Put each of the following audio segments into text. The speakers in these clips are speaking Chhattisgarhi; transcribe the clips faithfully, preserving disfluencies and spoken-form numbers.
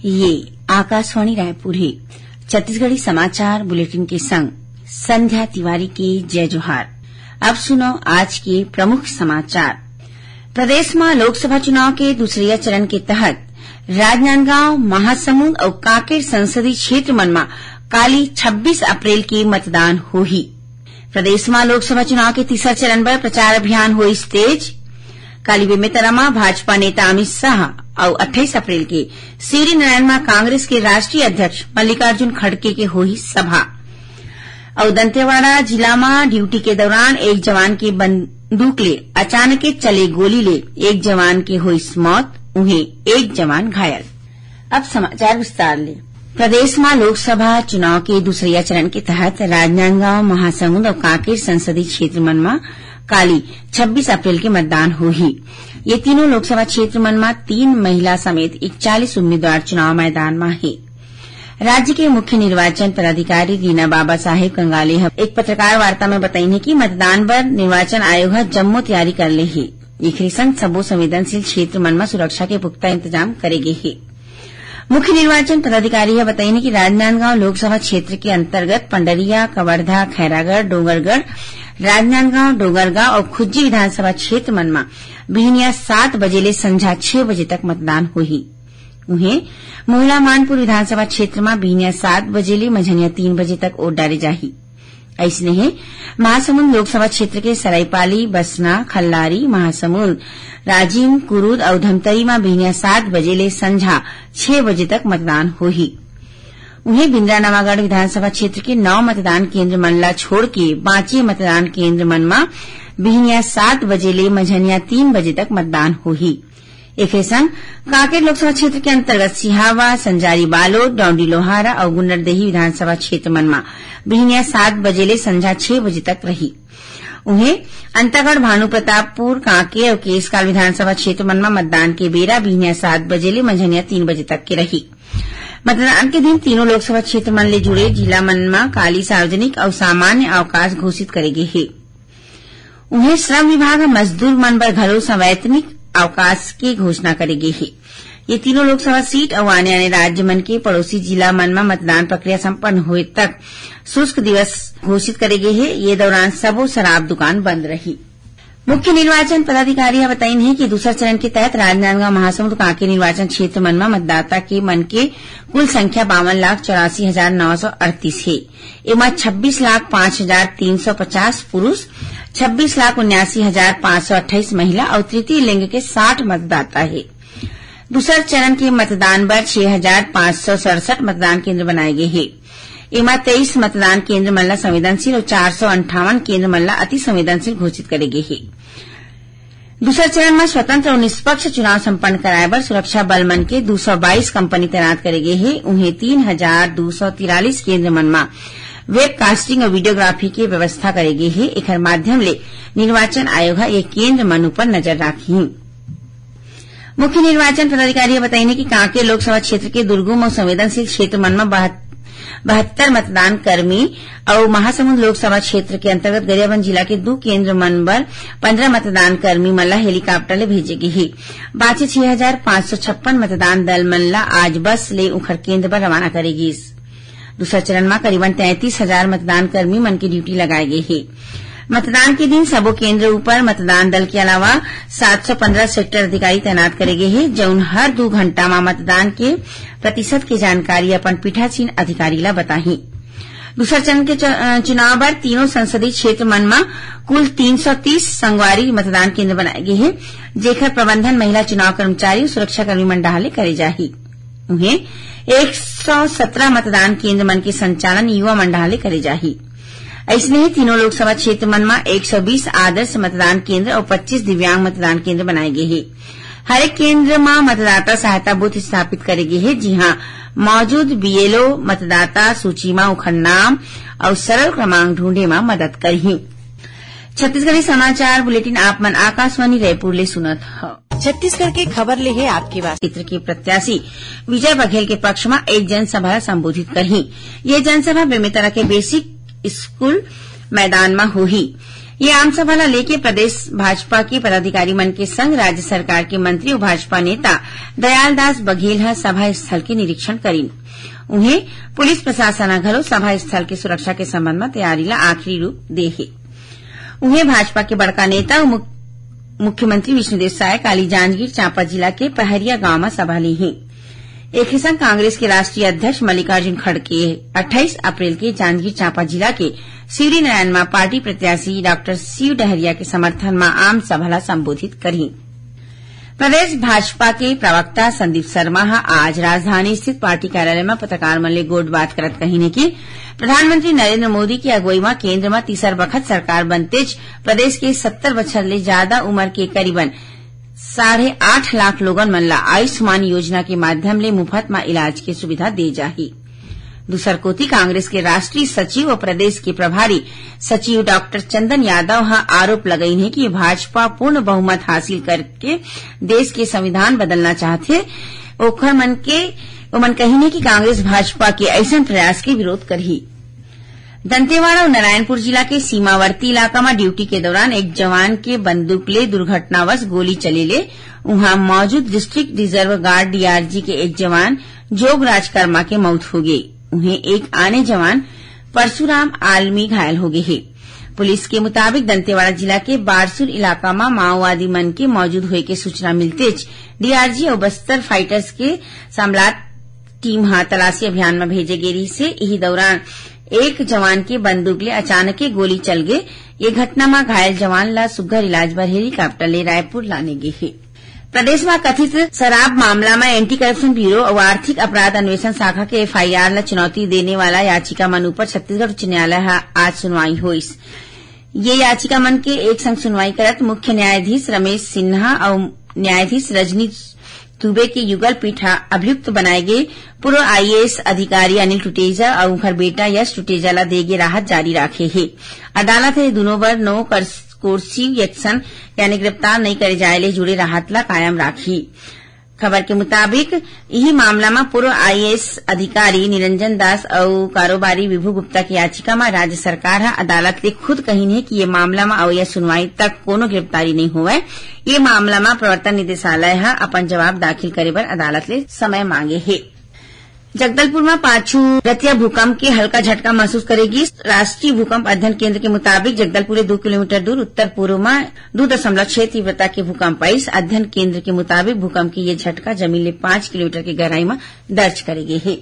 ये आकाशवाणी रायपुर हे। छत्तीसगढ़ी समाचार बुलेटिन के संग संध्या तिवारी के जय जोहार। अब सुनो आज के प्रमुख समाचार। प्रदेश म लोकसभा चुनाव के दूसरइया चरण के तहत राजनांदगांव, महासमुंद अउ कांकेर संसदीय क्षेत्र मन म काली छब्बीस अप्रैल के मतदान होही। प्रदेश म लोकसभा चुनाव के तीसरा चरण बर प्रचार अभियान होइस तेज। काली बेमेतरा म भाजपा नेता अमित शाह अउ अट्ठाईस अप्रैल के शिवरीनारायण म कांग्रेस के राष्ट्रीय अध्यक्ष मल्लिकार्जुन खड़गे के होही सभा। अउ दंतेवाड़ा जिला म ड्यूटी के दौरान एक जवान के बंदूक ले अचानक चले गोली ले एक जवान के होइस मौत, उहें एक जवान घायल। अब समाचार विस्तार ले। प्रदेश म लोकसभा चुनाव के दूसरइया चरण के तहत राजनांदगांव, महासमुंद अउ कांकेर संसदीय क्षेत्र मन म काली छब्बीस अप्रैल के मतदान होही। ये तीनों लोकसभा क्षेत्र मन म तीन महिला समेत इकतालीस उम्मीदवार चुनाव मैदान म हे। राज्य के मुख्य निर्वाचन पदाधिकारी रीना बाबा साहेब कंगाले ह एक पत्रकार वार्ता म बताइन हे कि मतदान बर निर्वाचन आयोग ह जम्मो तैयारी कर ले हे। एखरे संग सबो संवेदनशील क्षेत्र मन म सुरक्षा के पुख्ता इंतजाम करे गे हे। मुख्य निर्वाचन पदाधिकारी ह बताइन कि राजनांदगांव लोकसभा क्षेत्र के अंतर्गत पंडरिया, कवर्धा, खैरागढ़, डोंगरगढ़, राजनांदगांव, डोंगरगांव अउ खुज्जी विधानसभा क्षेत्र मन म बिहनिया सात बजे ले संझा छह बजे तक मतदान होही। उहें, मोहला मानपुर विधानसभा क्षेत्र म बिहनिया सात बजे ले मंझनिया तीन बजे तक वोट डारे जाही। अइसने हे, महासमुंद लोकसभा क्षेत्र के सरायपाली, बसना, खल्लारी, महासमुंद, राजिम, कुरूद अउ धमतरी म बिहनिया सात बजे ले संझा छह बजे तक मतदान होही। उहें, बिंद्रा नवागढ़ विधानसभा क्षेत्र के नौ मतदान केंद्र मन ला छोड़ के बांचे मतदान केंद्र मन म बिहनिया सात बजे ले मंझनिया तीन बजे तक मतदान होही। एखरे संग कांकेर लोकसभा क्षेत्र के अंतर्गत सिहावा, संजारी बालोद, डौंडी लोहारा अउ गुंडरदेही विधानसभा क्षेत्र मन म बिहनिया सात बजे ले संझा छह बजे तक रही। उहें, अंतागढ़, भानुप्रतापपुर, कांकेर अउ केशकाल विधानसभा क्षेत्र मन म मतदान के बेरा बिहनिया सात बजे ले मंझनिया तीन बजे तक के रही। मतदान के दिन तीनों लोकसभा क्षेत्र मन ले जुड़े जिला मन म काली सार्वजनिक अउ सामान्य अवकाश घोषित करे गे हे। उहें, श्रम विभाग ह मजदूर मन बर घलो सवैतनिक अवकाश के घोषणा करे गे हे। ये तीनों लोकसभा सीट अउ आने-आने राज्य मन के पड़ोसी जिला मन म मतदान प्रक्रिया संपन्न होए तक शुष्क दिवस घोषित करे गे हे। ये दौरान सबो शराब दुकान बंद रही। मुख्य निर्वाचन पदाधिकारी ह बताइन हे कि दूसर चरण के तहत राजनांदगांव, महासमुंद, कांकेर निर्वाचन क्षेत्र मन म मतदाता के मन के कुल संख्या बावन लाख चौरासी हजार नौ सौ अड़तीस हे। एमा छब्बीस लाख पाँच हजार तीन सौ पचास पुरुष, छब्बीस लाख उन्यासी हजार पाँच सौ अट्ठाईस महिला अउ तृतीय लिंग के साठ मतदाता हे। दूसर चरण के मतदान बर छह हजार पाँच सौ सड़सठ मतदान केंद्र बनाए गे हे। एमा तेईस मतदान केंद्र मन ला संवेदनशील अउ चार सौ अंठावन केंद्र मन ला अति संवेदनशील घोषित करे गे हे। दूसर चरण म स्वतंत्र अउ निष्पक्ष चुनाव संपन्न कराए बर सुरक्षा बल मन के दू सौ बाईस कंपनी तैनात करे गे हे। उहें, तीन हजार दू सौ तिरालीस केंद्र मन म वेब कास्टिंग अउ वीडियोग्राफी के व्यवस्था करे गे हे। एखर माध्यम ले निर्वाचन आयोग ह ये केंद्र मन उपर नजर राखही। मुख्य निर्वाचन पदाधिकारी ह बताइन हे कि कांकेर लोकसभा क्षेत्र के दुर्गम अउ संवेदनशील क्षेत्र मन म बहत-, बहत्तर मतदान कर्मी अउ महासमुंद लोकसभा क्षेत्र के अंतर्गत गरियाबंद जिला के दू केंद्र मन बर पंद्रह मतदान कर्मी मन ला हेलीकॉप्टर ले भेजे गे हे। बांचे छह हजार पाँच सौ छप्पन मतदान दल मन ला आज बस ले उखर केंद्र बर रवाना करे गिस। दूसरा चरण म करीबन तैंतीस हजार मतदान कर्मी मन के ड्यूटी लगाए गे हे। मतदान के दिन सबो केंद्र ऊपर मतदान दल के अलावा सात सौ पंद्रह सेक्टर अधिकारी तैनात करे गे हे, जउन हर दू घंटा म मतदान के प्रतिशत के जानकारी अपन पीठासीन अधिकारी ला बताही। दूसर चरण के च-, अ, चुनाव बर तीनों संसदीय क्षेत्र मन म कुल तीन सौ तीस संगवारी मतदान केंद्र बनाए गे हे, जेकर प्रबंधन महिला चुनाव कर्मचारी अउ सुरक्षाकर्मी मन डहार ले करे जाही। उहें, एक सौ सत्रह मतदान केंद्र मन के संचालन युवा मन डहार ले करे जाही। अइसने ही तीनों लोकसभा क्षेत्र मन म एक सौ बीस आदर्श मतदान केंद्र अउ पच्चीस दिव्यांग मतदान केंद्र बनाए गे हे। हर एक केंद्र म मतदाता सहायता बूथ स्थापित करे गे हे, जिहां मौजूद बीएलओ मतदाता सूची म उखर नाम अउ सरल क्रमांक ढूंढे म मदद करही। छत्तीसगढ़ी समाचार बुलेटिन आप मन आकाशवाणी रायपुर ले सुनत हव। छत्तीसगढ़ के खबर ले हे आपके वास्ते। क्षेत्र के प्रत्याशी विजय बघेल के पक्ष म एक जनसभा ला संबोधित करही। ये जनसभा बेमेतरा के बेसिक स्कूल मैदान म होही। ये आम सभा ला लेके प्रदेश भाजपा के पदाधिकारी मन के संग राज्य सरकार के मंत्री अउ भाजपा नेता दयालदास बघेल ह सभा स्थल के निरीक्षण करिन। उहें, पुलिस प्रशासन ह घलो सभा स्थल के सुरक्षा के संबंध म तैयारी ला आखिरी रूप दे हे। उहें, भाजपा के बड़का नेता अउ मुख-, मुख्यमंत्री विष्णुदेव साय काली जांजगीर चांपा जिला के पहरिया गांव म सभा लीही। एखरे संग कांग्रेस के राष्ट्रीय अध्यक्ष मल्लिकार्जुन खड़गे अट्ठाईस अप्रैल के जांजगीर चांपा जिला के शिवरीनारायण म पार्टी प्रत्याशी डॉक्टर शिव डहरिया के समर्थन म आम सभा ला संबोधित करही। प्रदेश भाजपा के प्रवक्ता संदीप शर्मा ह आज राजधानी स्थित पार्टी कार्यालय म पत्रकार मन ले गोठबात करत कहिन हे कि प्रधानमंत्री नरेंद्र मोदी की अगुवई म केंद्र म तीसर बखत सरकार बनतेच प्रदेश के सत्तर बछर ले जादा उमर के करीबन साढ़े आठ लाख लोगन मन ला आयुष्मान योजना के माध्यम ले मुफत म इलाज के सुविधा दे जाही। दूसर कोति, कांग्रेस के राष्ट्रीय सचिव अउ प्रदेश के प्रभारी सचिव डॉक्टर चंदन यादव ह आरोप लगाइन हे कि भाजपा पूर्ण बहुमत हासिल करके देश के संविधान बदलना चाहथे। ओखर मन के, ओमन कहिन हे कि कांग्रेस भाजपा के अइसन प्रयास के विरोध करही। दंतेवाड़ा अउ नारायणपुर जिला के सीमावर्ती इलाका म ड्यूटी के दौरान एक जवान के बंदूक ले दुर्घटनावश गोली चले ले उहां मौजूद डिस्ट्रिक्ट रिजर्व गार्ड, डीआरजी, के एक जवान जोगराज कर्मा के मौत हो गे। उहें, एक आने जवान परशुराम आलमी घायल हो गे हे। पुलिस के मुताबिक, दंतेवाड़ा जिला के बारसुर इलाका म माओवादी मन के मौजूद होए के सूचना मिलतेच डीआरजी अउ बस्तर फाइटर्स के संभलात टीम ह तलाशी अभियान म भेजे गे रिहिस हे। इही दौरान एक जवान के बंदूक ले अचानके गोली चल गे। ये घटना म घायल जवान ल सुग्घर इलाज बर हेलीकॉप्टर ले रायपुर लाने गे हे। प्रदेश म कथित शराब मामला म एंटी करप्शन ब्यूरो अउ आर्थिक अपराध अन्वेषण शाखा के एफआईआर ल चुनौती देने वाला याचिका मन ऊपर छत्तीसगढ़ उच्च न्यायालय ह आज सुनवाई होइस। ये याचिका मन के एक संग सुनवाई करत मुख्य न्यायाधीश रमेश सिन्हा अउ न्यायाधीश रजनी दुबे के युगल पीठ ह अभियुक्त बनाए गे पूर्व आईएएस अधिकारी अनिल टुटेजा अउ उंखर बेटा यश टुटेजा ला दे गे राहत जारी राखे हे। अदालत ह ये दुनों बर नो कर-, कोर्सिव एक्शन यानी गिरफ्तार नइ करे जाए ले जुड़े राहत ला कायम राखही। खबर के मुताबिक, इही मामला म पूर्व आईएएस अधिकारी निरंजन दास अउ कारोबारी विभू गुप्ता के याचिका म राज्य सरकार ह अदालत ले खुद कहिन हे कि ये मामला म अवइया सुनवाई तक कोनो गिरफ्तारी नइ होवय। ये मामला म प्रवर्तन निदेशालय ह अपन जवाब दाखिल करे बर अदालत ले समय मांगे हे। जगदलपुर म पाछू रतिया भूकंप के हल्का झटका महसूस करे गिस। राष्ट्रीय भूकंप अध्ययन केंद्र के मुताबिक, जगदलपुर ले दू किलोमीटर दूर उत्तर पूर्व म दू दशमलव छह तीव्रता के भूकंप आइस। अध्ययन केंद्र के मुताबिक, भूकंप के ये झटका जमीन ले पाँच किलोमीटर के गहराई म दर्ज करे गे हे।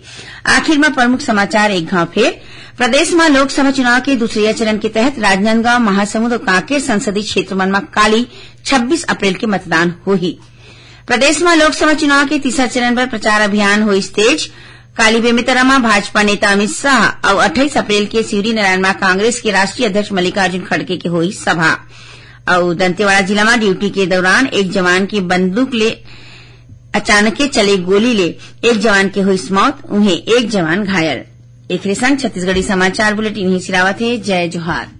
आखिर म प्रमुख समाचार एक घाव फेर। प्रदेश म लोकसभा चुनाव के दूसरइया चरण के तहत राजनांदगांव, महासमुंद अउ कांकेर संसदीय क्षेत्र मन म काली छब्बीस अप्रैल के मतदान होही। प्रदेश म लोकसभा चुनाव के तीसरा चरण बर प्रचार अभियान होइस तेज। काली बेमेतरा म भाजपा नेता अमित शाह अउ अट्ठाईस अप्रैल के शिवरीनारायण म कांग्रेस के राष्ट्रीय अध्यक्ष मल्लिकार्जुन खड़गे के होइस सभा। अउ दंतेवाड़ा जिला म ड्यूटी के दौरान एक जवान के बंदूक ले अचानके चले गोली ले एक जवान के होइस मौत, उहें एक जवान घायल। एखरे संग छत्तीसगढ़ी समाचार बुलेटिन इही सिरावत हे। जय जोहार।